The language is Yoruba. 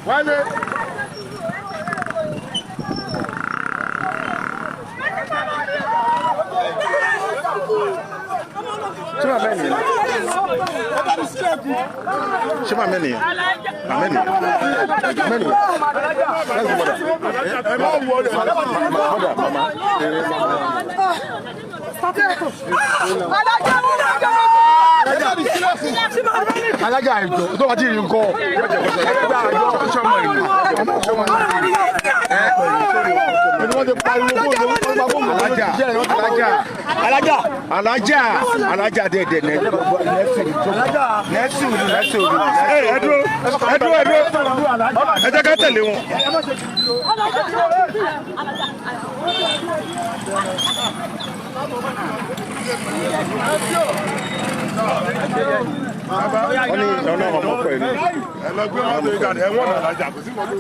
Wálé. Ṣé màmá ẹ̀ nìyẹn? Ṣé màmá ẹ̀ nìyẹn? Màmá ẹ̀ nìyẹn? Màmá ẹ̀ nìyẹn? That's the mother. Ẹ má wọlé. Mother, mama. Alájà ìjọ tó bá ti rí nǹkan. Ẹni wọ́n ti pariwo fóònù wọ́n ti pa fóònù. Alájà, alájà, Alájà. alájà, alájà dẹ̀dẹ̀ nẹ́sùrù nẹ́sùrù. Ẹ dúró, ẹ dúró, ẹ dúró. Ẹ jẹ́ ká tẹ̀lé wọn. Wọ́n ní ọ̀nà ọmọ pẹ̀lú. Ẹ lọ gbé mọ́tò yìí jáde, ẹ wọ́n nà alájà kò sí mọ́tò.